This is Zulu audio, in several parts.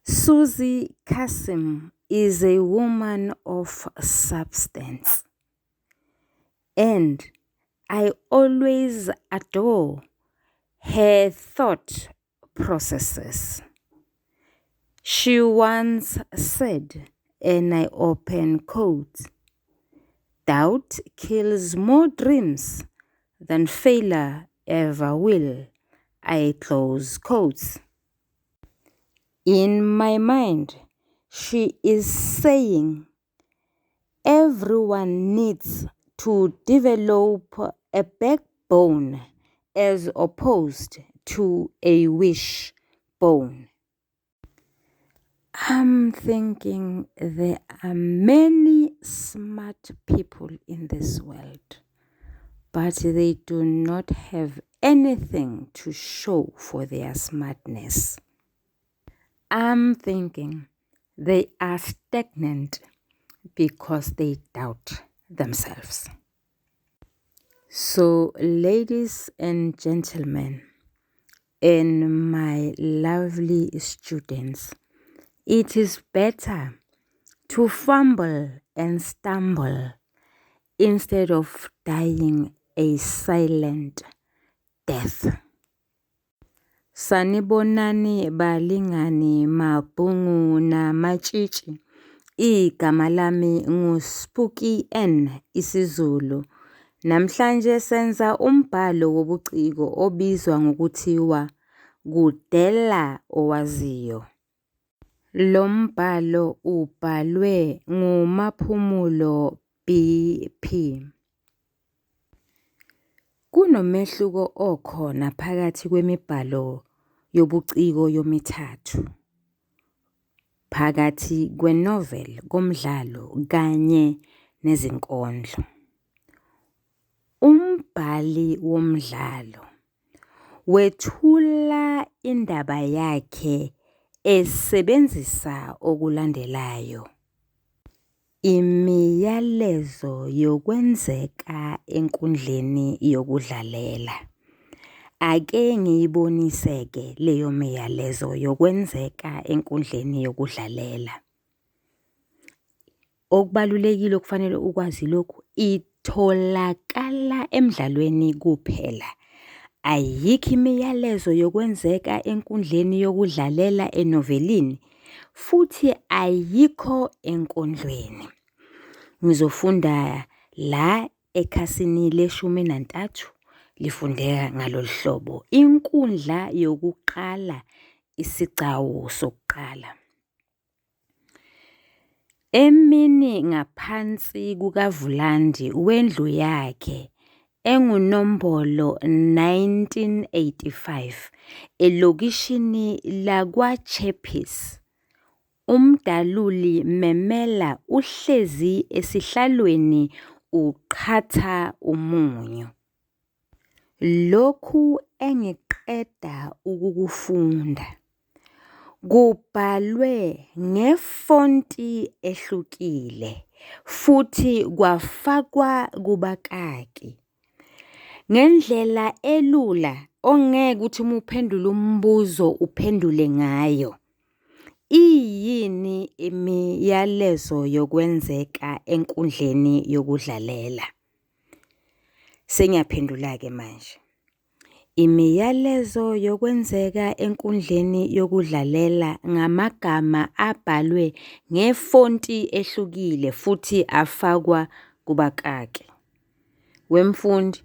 Suzy Kassem is a woman of substance, and I always adore her thought processes. She once said, and I open quote, "Doubt kills more dreams than failure ever will." I close quotes. In my mind, she is saying everyone needs to develop a backbone as opposed to a wishbone. I'm thinking there are many smart people in this world, but they do not have anything to show for their smartness. I'm thinking they are stagnant because they doubt themselves. So, ladies and gentlemen, and my lovely students, it is better to fumble and stumble instead of dying a silent death. Sanibonani balingani, mabhungu namatshitshi. Igama lami nguSpooky N isiZulu. Namhlanje senza umbhalo wobuciko obizwa ngokuthiwa Kudela Owaziyo. Lo mbhalo ubhalwe nguMaphumulo BP. Kunomehluko okhona phakathi kwemibhalo yobuciko yomithathu, phakathi kwe-novel, komdlalo kanye nezinkondlo. Umbhali womdlalo wethula indaba yakhe esebenzisa okulandelayo. Imiyalezo yokwenzeka enkundleni yokudlalela. Ake ngiyibonise-ke leyo miyalezo yokwenzeka enkundleni yokudlalela. Okubalulekile okufanele ukwazi lokhu, itholakala emdlalweni kuphela. Ayikho imiyalezo yokwenzeka enkundleni yokudlalela enovelini futhi ayikho enkondlweni. Ngizofunda la ekhasini le-13, lifundeka ngalolu hlobo. Inkundla yokuqala, isigcawu sokuqala. Emini ngaphansi kukavulandi wendlu yakhe engunombolo 1985 elokishini lakwaChappies, uMdaluli Memela uhlezi esihlalweni uqhatha umunyu. Lokhu engiqeda ukukufunda kubhalwe ngefonti ehlukile futhi kwafakwa kubakaki. Ngendlela elula ongeke uthi uma uphendula umbuzo uphendule ngayo. Iyini imiyalezo yokwenzeka enkundleni yokudlalela? Sengiyaphendula-ke manje. Imiyalezo yokwenzeka enkundleni yokudlalela ngamagama abhalwe ngefonti ehlukile futhi afakwa kubakaki. Wemfundi,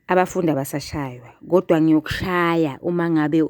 abafundi abasashaywa kodwa ngiyokushaya uma ngabe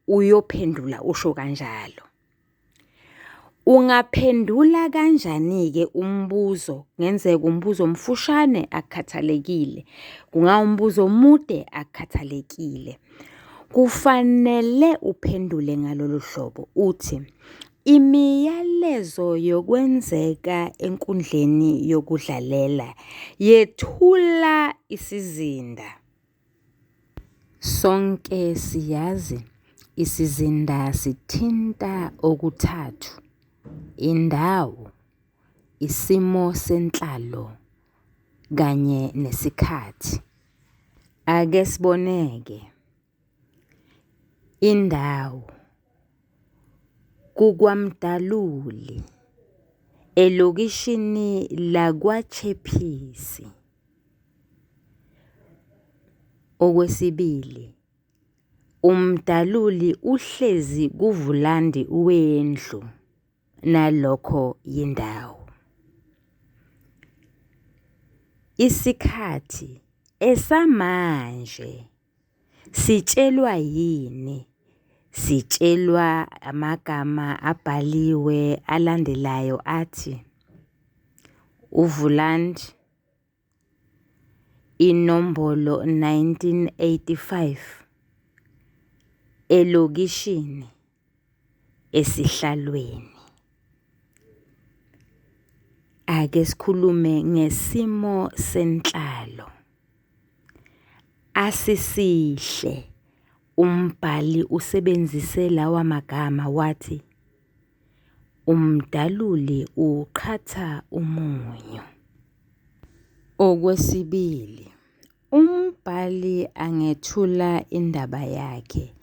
uyophendula usho kanjalo. Ungaphendula kanjani-ke umbuzo? Kungenzeka umbuzo omfushane, akukhathalekile. Kungawumbuzo omude, akukhathalekile. Kufanele uphendule ngalolu hlobo uthi, imiyalezo yokwenzeka enkundleni yokudlalela yethula isizinda. Sonke siyazi isizinda sithinta okuthathu, indawo, isimo senhlalo kanye nesikhathi. Ake sibone-ke indawo. KukwaMdaluli, elokishini lakwaChappies. Okwesibili, uMdaluli uhlezi kuvulandi wendlu nalokho yindawo. Isikhathi esamanje sitshelwa yini? Sitshelwa amagama abhaliwe alandelayo athi, uvulandi, inombolo 1985, elokishini, esihlalweni. Ake sikhulume ngesimo senhlalo. Asisihle, umbhali usebenzise lawa magama wathi, uMdaluli uqhatha umunyu. Okwesibili, umbhali angethula indaba yakhe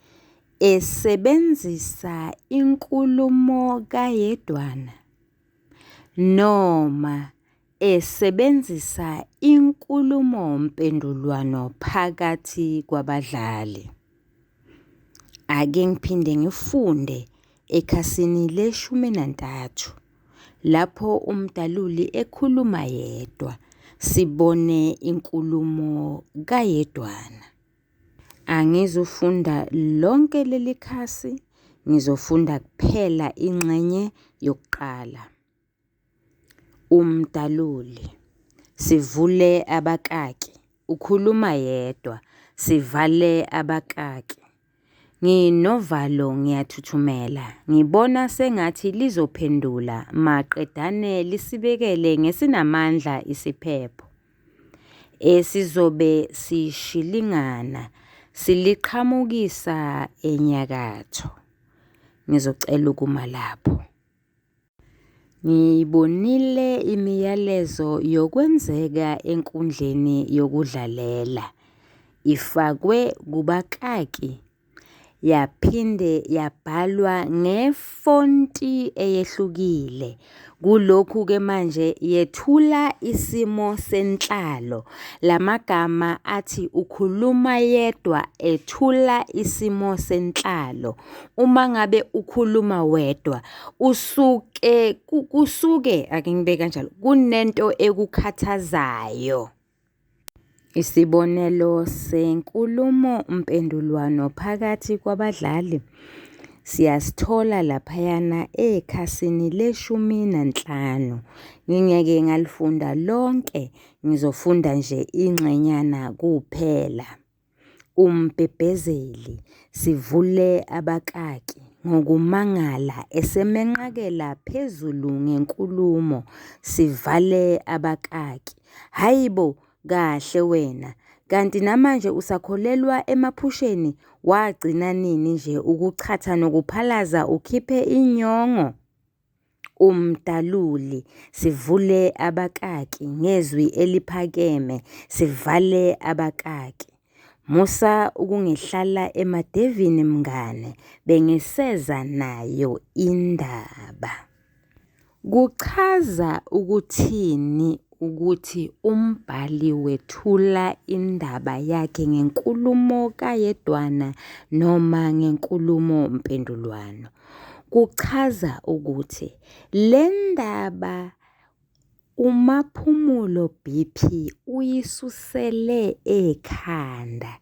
esebenzisa inkulumo kayedwana noma esebenzisa inkulumomphendvulwano phakathi kwabadlali. Ake ngiphinde ngifunde ekhasini le-13 lapho uMdaluli ekhuluma yedwa, sibone inkulumo kayedwana. Angizufunda lonke leli khasi, ngizofunda kuphela ingxenye yokuqala. Umdaluli, sivule abakaki, ukhuluma yedwa, sivale abakaki. Nginovalo ngiyathuthumela, ngibona sengathi lizophendula maqedane lisibekele ngesinamandla isiphepho. Esizobe sishilingana siliqhamukisa enyakatho. Ngizocela ukuma lapho. Ngiyibonile imiyalezo yokwenzeka enkundleni yokudlalela. Ifakwe kubakaki yaphinde yabhalwa ngefonti eyehlukile. Kulokhu-ke manje yethula isimo senhlalo. Lamagama athi ukhuluma yedwa ethula isimo senhlalo. Uma ngabe ukhuluma wedwa usuke kusuke ake ngibeke kanjalo kunento ekukhathazayo. Isibonelo senkulumo mpendulwano phakathi kwabadlali siyasithola laphayana ekhasini le-15. Ngingeke ngalifunda lonke, ngizofunda nje ingxenyana kuphela. Umbhebhezeli, sivule abakaki ngokumangala esemenqakela phezulu ngenkulumo, sivale abakaki. Hhayi bo, kahle wena, kanti namanje usakholelwa emaphusheni? Wagcina nini nje ukuchatha nokuphalaza ukhiphe inyongo? Umdaluli, sivule abakaki ngezwi eliphakeme, sivale abakaki. Musa ukungihlala emadevini mngane, bengiseza nayo indaba. Kuchaza ukuthini ukuthi umbhali wethula indaba yakhe ngenkulumo kayedwana noma ngenkulumo mpendulwano? Kuchaza ukuthi le ndaba uMaphumulo BP uyisusele ekhanda.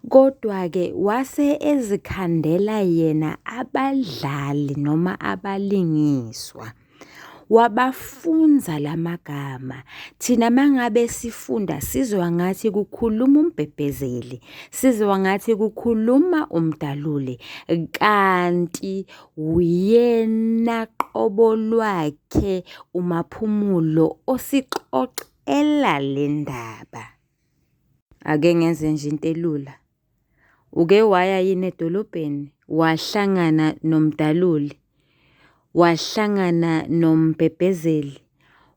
Kodwa-ke wase ezikhandela yena abadlali noma abalingiswa. Wabafunza lamagama. Thina mangabe sifunda sizwa ngathi kukhuluma umbhebhezeli, sizwa ngathi kukhuluma uMdaluli, kanti uyena qobo lwakhe uMaphumulo osixoxela le ndaba. Ake ngenze nje into elula. Uke waya yini edolobheni wahlangana noMdaluli, wahlangana noMbhebhezeli,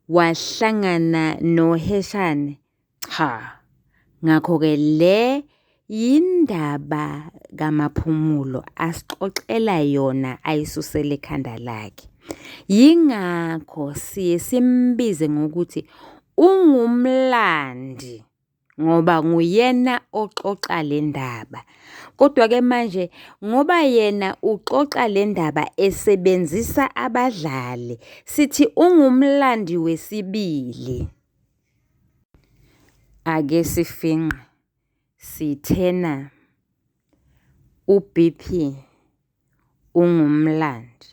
wahlangana noHeshane? Cha. Ngakho-ke le yindaba kaMaphumulo asixoxela yona ayisusela ekhanda lakhe. Yingakho siye simbize ngokuthi ungumlandi ngoba nguyena oxoxa le ndaba. Kodwa-ke manje ngoba yena uxoxa le ndaba esebenzisa abadlali, sithi ungumlandi wesibili. Ake sifinqe, sithena u-B_P ungumlandi,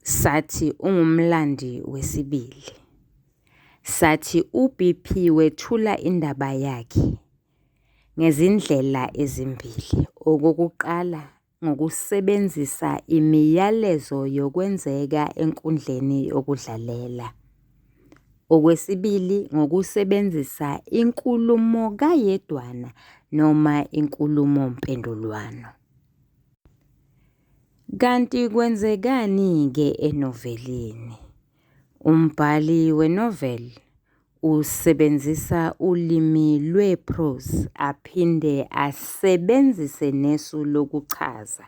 sathi ungumlandi wesibili. Sathi u-B_P wethula indaba yakhe ngezindlela ezimbili. Okokuqala, ngokusebenzisa imiyalezo yokwenzeka enkundleni yokudlalela. Okwesibili, ngokusebenzisa inkulumo kayedwana noma inkulumo mpendulwano. Kanti kwenzekani-ke enovelini? Umbhali wenoveli usebenzisa ulimi lwe-prose aphinde asebenzise nesu lokuchaza.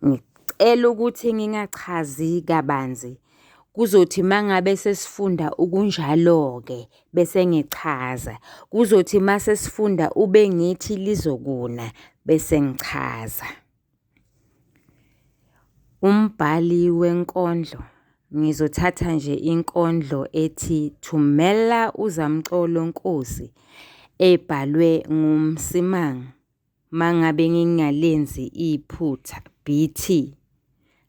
Ngicela ukuthi ngingachazi kabanzi, kuzothi mangabe sesifunda okunjalo-ke bese ngichaza. Kuzothi mase sifunda ubengithi lizokuna bese ngichaza. Umbhali wenkondlo, ngizothatha nje inkondlo ethi Thumela uZamcolo Nkosi ebhalwe nguMsimang, mangabe ngingalenzi iphutha, B_T,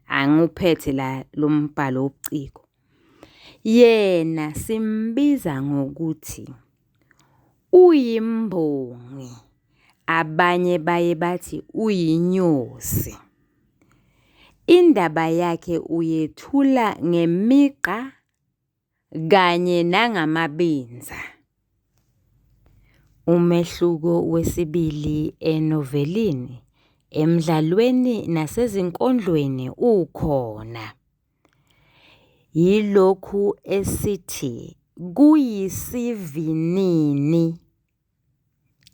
angiwuphethe la lo mbhalo wobuciko. Yena simbiza ngokuthi uyimbongi, abanye baye bathi uyinyosi. Indaba yakhe uyethula ngemigqa kanye nangamabinza. Umehluko wesibili enovelini, emdlalweni nasezinkondlweni ukhona. Yilokhu esithi kuyisivinini.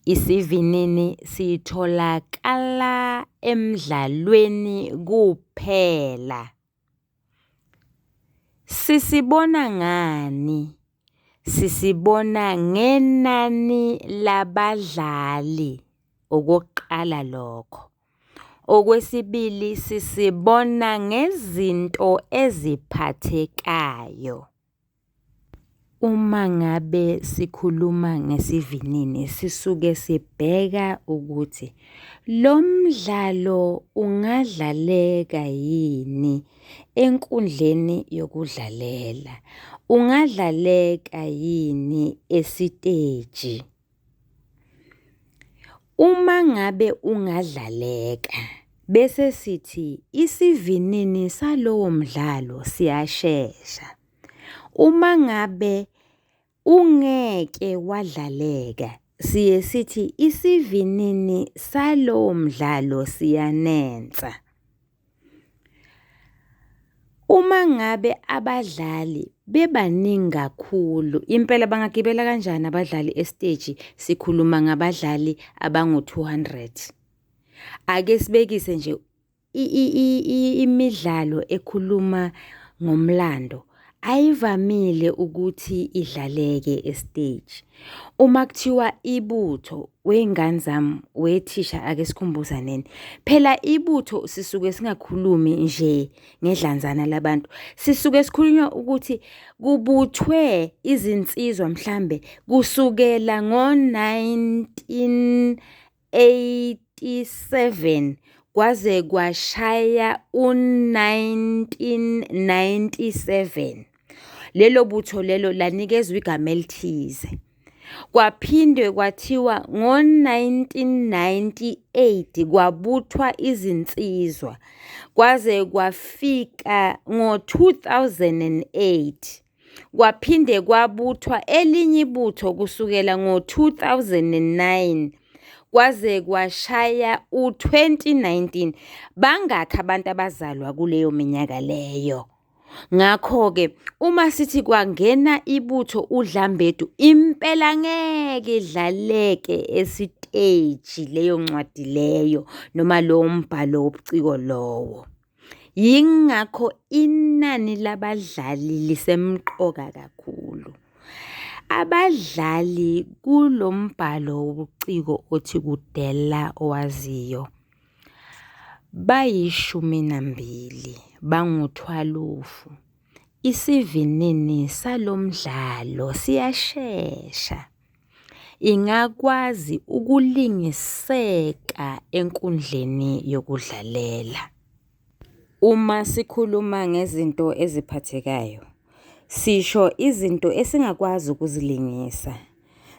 Isivinini sitholakala emdlalweni kuphela. Sisibona ngani? Sisibona ngenani labadlali, okokuqala lokho. Okwesibili, sisibona ngezinto eziphathekayo. Uma ngabe sikhuluma ngesivinini sisuke sibheka ukuthi lo mdlalo ungadlaleka yini enkundleni yokudlalela, ungadlaleka yini esiteji. Uma ngabe ungadlaleka bese sithi isivinini salowo mdlalo siyashesha. Uma ngabe ungeke wadlaleka siye sithi isivinini salowo mdlalo siyanensa. Uma ngabe abadlali bebaningi kakhulu, impela bangagibela kanjani abadlali esiteji sikhuluma ngabadlali abangu-200. Ake sibekise nje imidlalo ekhuluma ngomlando ayivamile ukuthi idlaleke esiteji. Uma kuthiwa ibutho wey'ngane zami, wethisha ake sikhumbuzaneni, phela ibutho sisuke singakhulumi nje ngedlanzana labantu, sisuke sikhulunywa ukuthi kubuthwe izinsizwa mhlambe kusukela ngo-1987 kwaze kwashaya u-1997. Lelo butho lelo lanikezwa igama elithize. Kwaphinde kwathiwa ngo-1998 kwabuthwa izinsizwa kwaze kwafika ngo-2008. Kwaphinde kwabuthwa elinye ibutho kusukela ngo-2009 kwaze kwashaya u-2019. Bangakhi abantu abazalwa kuleyo minyaka leyo? Ngakho-ke uma sithi kwangena ibutho uDlambedu impela ngeke idlaleke esiteji. esiteji leyo ncwadi leyo noma lowo mbhalo wobuciko lowo. Yingakho inani labadlali lisemqoka kakhulu. Abadlali kulo mbhalo wobuciko othi Kudela Owaziyo bayi-12, banguthwalufu. Isivinini salo mdlalo siyashesha, ingakwazi ukulingiseka enkundleni yokudlalela. Uma sikhuluma ngezinto eziphathekayo, sisho izinto esingakwazi ukuzilingisa,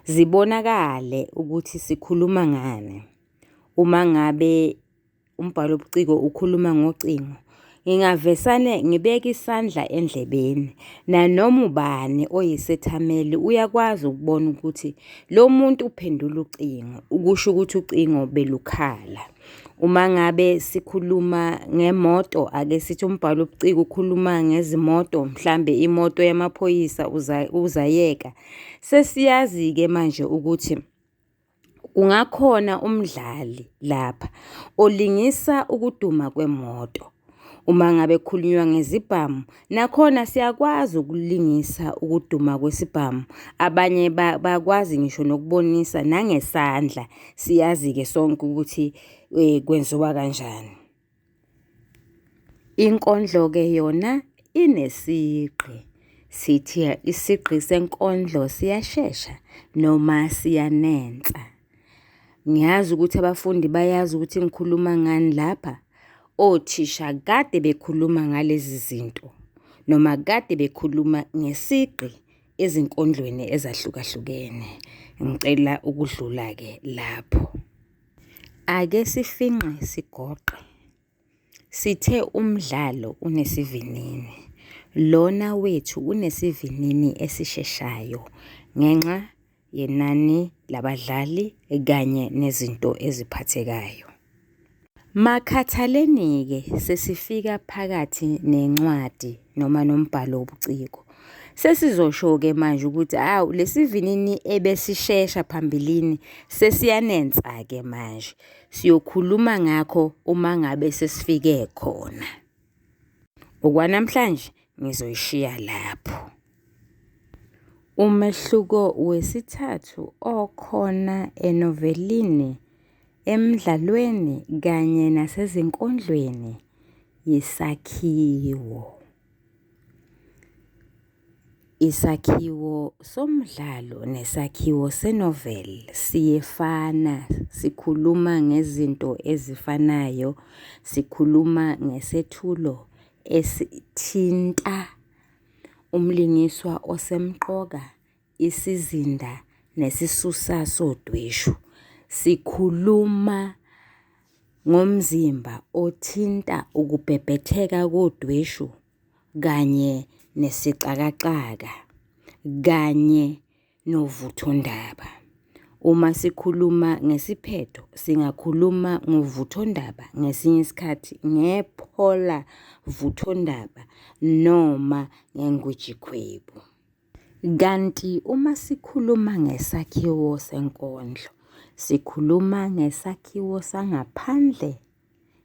zibonakale ukuthi sikhuluma ngani. Uma ngabe umbhalo buciko ukhuluma ngocingo, ngingavesane ngibeke isandla endlebeni nanoma ubani oyisethameli uyakwazi ukubona ukuthi lo muntu uphendula ucingo, ukusho ukuthi ucingo belukhala. Uma ngabe sikhuluma ngemoto, ake sithi umbhalo buciko ukhuluma ngezimoto mhlambe imoto yamaphoyisa uZayeka. Sesiyazi-ke manje ukuthi kungakhona umdlali lapha olingisa ukuduma kwemoto. Uma ngabe kukhulunywa ngezibhamu, nakhona siyakwazi ukulingisa ukuduma kwesibhamu. Abanye bakwazi ngisho nokubonisa nangesandla, siyazi-ke sonke ukuthi kwenziwa kanjani. Inkondlo-ke yona inesigqi, sithi isigqi senkondlo siyashesha noma siyanensa. Ngiyazi ukuthi abafundi bayazi ukuthi ngikhuluma ngani lapha. Othisha kade bekhuluma ngalezi zinto noma kade bekhuluma ngesigqi ezinkondlweni ezahlukahlukene. Ngicela ukudlula-ke lapho. Ake sifinqe sigoqe. Sithe umdlalo unesivinini. Lona wethu unesivinini esisheshayo ngenxa yenani labadlali kanye nezinto eziphathekayo. Makhathaleni-ke sesifika phakathi nencwadi noma nombhalo wobuciko. Sesizosho-ke manje ukuthi hawu lesivinini ebesishesha phambilini sesiyanensa-ke manje. Siyokhuluma ngakho uma ngabe sesifike khona. Okwanamhlanje ngizoyishiya lapho. Umehluko wesithathu okhona enovelini, emdlalweni kanye nasezinkondlweni yisakhiwo. Isakhiwo somdlalo nesakhiwo senoveli siyefana, sikhuluma ngezinto ezifanayo, sikhuluma ngesethulo esithinta umlingiswa osemqoka, isizinda nesisusa sodweshu. Sikhuluma ngomzimba othinta ukubhebhetheka kodweshu kanye nesixakaxaka kanye novuthondaba. Uma sikhuluma ngesiphetho singakhuluma ngovuthondaba ngesinye isikhathi ngephola vuthondaba noma ngengwijikhwebu. Kanti uma sikhuluma ngesakhiwo senkondlo, sikhuluma ngesakhiwo sangaphandle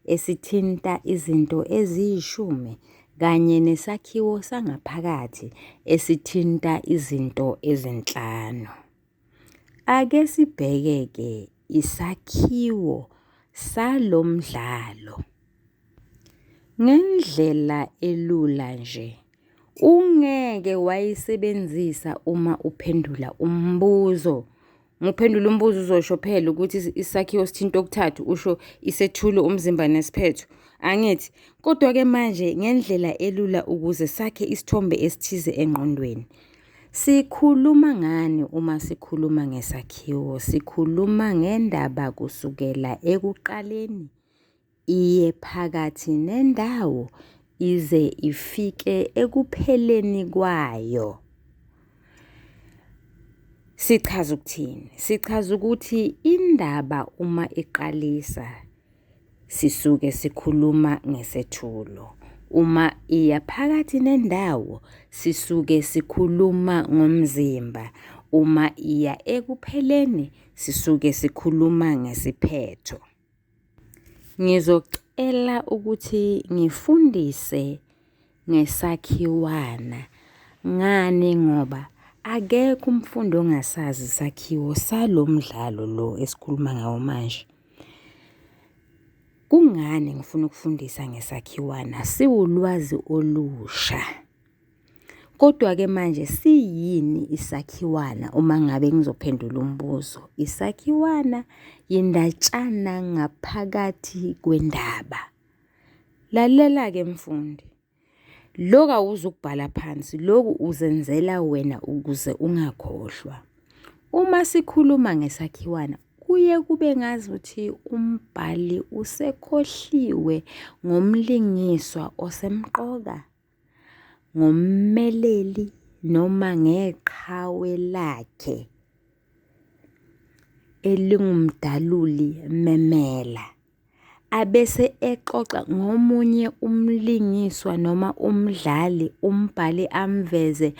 esithinta izinto eziyishumi kanye nesakhiwo sangaphakathi esithinta izinto ezinhlanu. Ake sibheke-ke isakhiwo salo mdlalo. Ngendlela elula nje, ungeke wayisebenzisa uma uphendula umbuzo. Uma uphendula umbuzo uzosho phela ukuthi isakhiwo sithinta okuthathu, usho isethulo, umzimba nesiphetho. Angithi? Kodwa-ke manje ngendlela elula ukuze sakhe isithombe esithize engqondweni. Sikhuluma ngani uma sikhuluma ngesakhiwo? Sikhuluma ngendaba kusukela ekuqaleni iye phakathi nendawo ize ifike ekupheleni kwayo. Sichaza ukuthini? Sichaza ukuthi indaba uma iqalisa sisuke sikhuluma ngesethulo. Uma iya phakathi nendawo sisuke sikhuluma ngomzimba. Uma iya ekupheleni Sisuke sikhuluma ngesiphetho. Ngizocela ukuthi ngifundise ngesakhiwana. Ngani ngoba akekho umfundi ongasazi isakhiwo salo mdlalo lo esikhuluma ngawo manje. Kungani ngifuna ukufundisa ngesakhiwana? Siwulwazi olusha. Kodwa-ke manje siyini isakhiwana uma ngabe ngizophendula umbuzo? Isakhiwana yindatshana ngaphakathi kwendaba. Lalela-ke mfundi, lokhu awuzukubhala phansi, lokhu uzenzela wena ukuze ungakhohlwa. Uma sikhuluma ngesakhiwana kuye kube ngazuthi umbhali usekhohliwe ngomlingiswa osemqoka, ngommeleli noma ngeqhawe lakhe elingumdaluli memela. Abese exoxa ngomunye umlingiswa noma umdlali umbhali amveze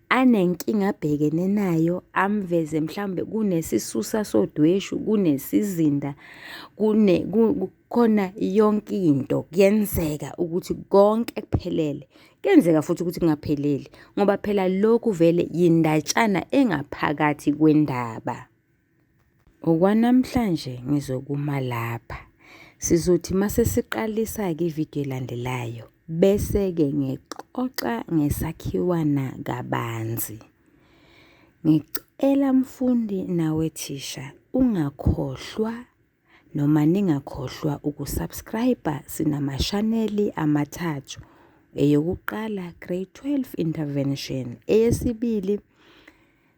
anenkinga abhekene nayo, amveze mhlawumbe kunesisusa sodweshu, kunesizinda, kukhona yonke into. Kuyenzeka ukuthi konke kuphelele. Kuyenzeka futhi ukuthi kungapheleli ngoba phela lokhu vele yindatshana engaphakathi kwendaba. Okwanamhlanje ngizokuma lapha. Sizothi mase siqalisa-ke ividiyo elandelayo bese-ke ngixoxa ngesakhiwana kabanzi. Ngicela mfundi nawe thisha ungakhohlwa noma ningakhohlwa ukusubscribe sinamashaneli amathathu. Eyokuqala Grade 12 Intervention, eyesibili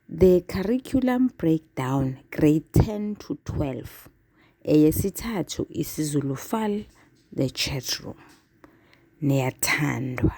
The Curriculum Breakdown Grade 10 to 12, eyesithathu isiZulu Fal The Chat Room. Niyathandwa.